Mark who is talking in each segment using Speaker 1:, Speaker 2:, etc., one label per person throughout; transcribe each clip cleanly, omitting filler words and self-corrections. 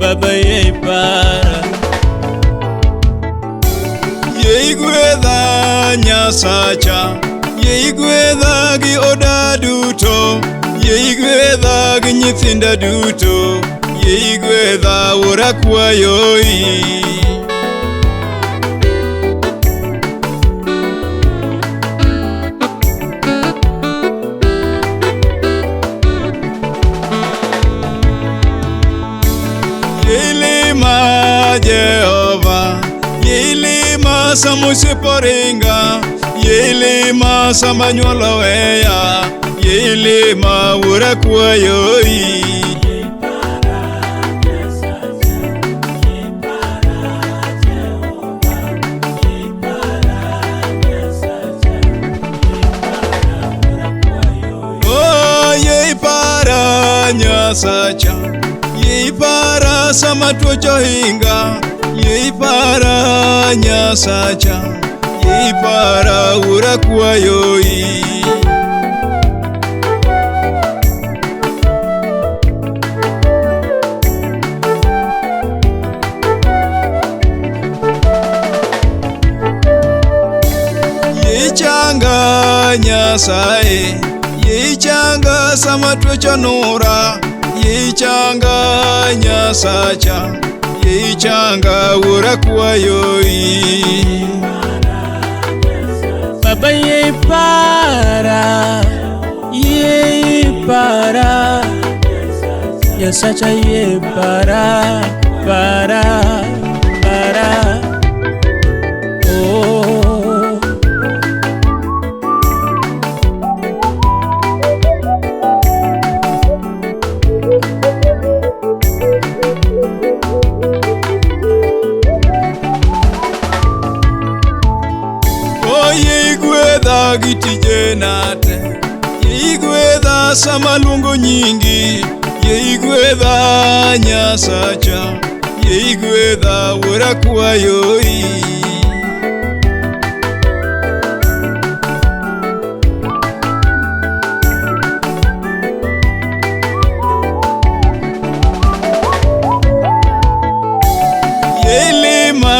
Speaker 1: Baba yie ipara.
Speaker 2: Yie igwedha Nyasacha, yie igwedha gi oda duto, yie igwedha gi nyithinda duto, yie igwedha wuora akwayoi. Yilima Jehova, yilima samusiporinga, yilima samanyuolo weya, yilima wuora akwayoi. Oh, yie ipara Nyasacha, yie ipara sama tuoch ohinga, yie ipara Nyasacha, yie ipara wuora akwayoi. Yie ichanga Nyasaye, yie ichanga sama tuoch onura, yie ichanga Nyasacha, yie ichanga wuora akwayoi.
Speaker 1: Baba yie ipara, yie ipara, Nyasacha yie para, para, para. Oh.
Speaker 2: Oh, yie igwedha gi tijena te, yie igwedha sama aluongo nyingi, yie igwedha Nyasacha, yie igwedha wuora akwayoi. Yie ilima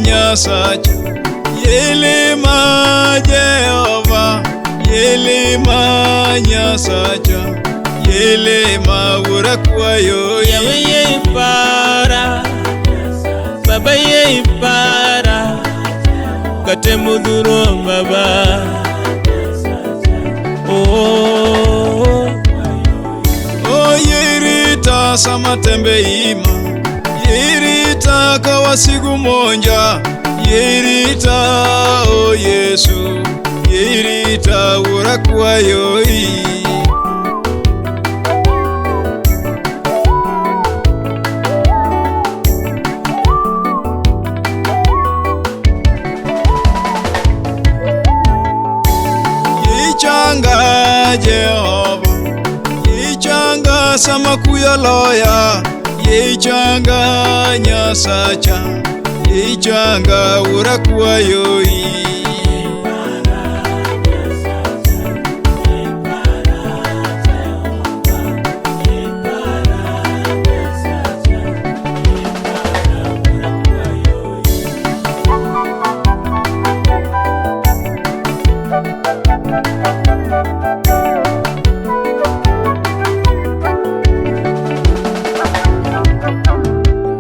Speaker 2: Nyasacha, yie ilima Jehova, yie ilima Nyasacha, yie ilima wuora akwayoi.
Speaker 1: Yawe yie ipara, Baba yie ipara, kate mudhuro Baba. Oh.
Speaker 2: Oh, yie irita sama tembe ima, yie irita ka wasigu monja, yie irita o Yesu, yie irita wuora akwayoi. Yie ichanga Jehova, yie ichanga sama kuyo loya, yie ichanga Nyasacha, yie ichanga wuora akwayoi.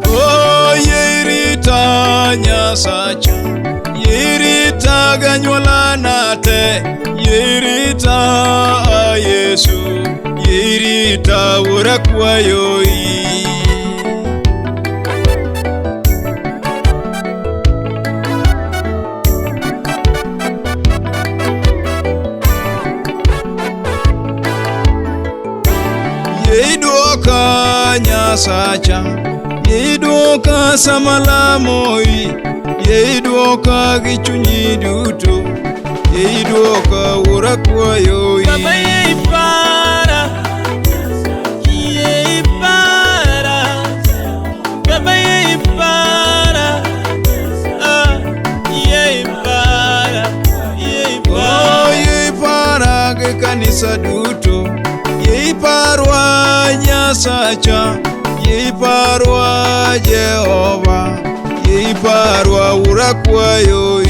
Speaker 2: Oh, yie irita Nyasacha, yie irita ganyuolana te, yie irita a Yesu, yie irita wuora akwayoi. Yie idwoka Nyasacha, yie idwoka sama alamoi, yie idwoka gi chunyi duto, yie idwoka wuora akwayoi.
Speaker 1: Baba yie ipara, yie ipara, Baba yie ipara, ah, yie ipara, yie
Speaker 2: Oh,
Speaker 1: ipara.
Speaker 2: yie ipara gi kanisa duto, yie iparwa Nyasacha, Yie iparwa Jehova, yie iparwa ura kwayoi.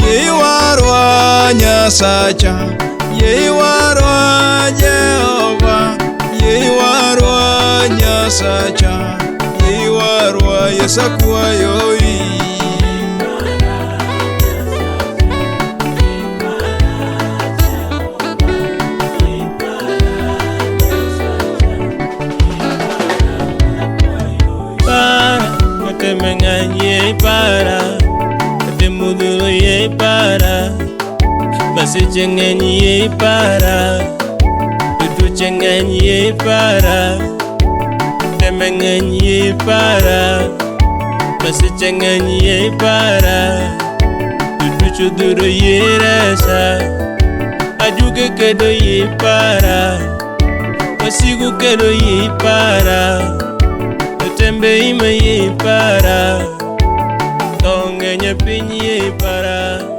Speaker 2: Yie iwarwa Nyasacha, yie iwarwa Jehova, yie iwarwa Nyasacha, yie iwarwa Yesu akwayoi.
Speaker 1: Para, katemenganye para, katemudhulo ye para, masichengenye para, tutuchengenye para, temengenye para, masichengenye para, tutuchuduro ye resa, ajuke kedo ye para, wasigu kedo ye para. Tembe ime ye para, tonge nye piny ye para.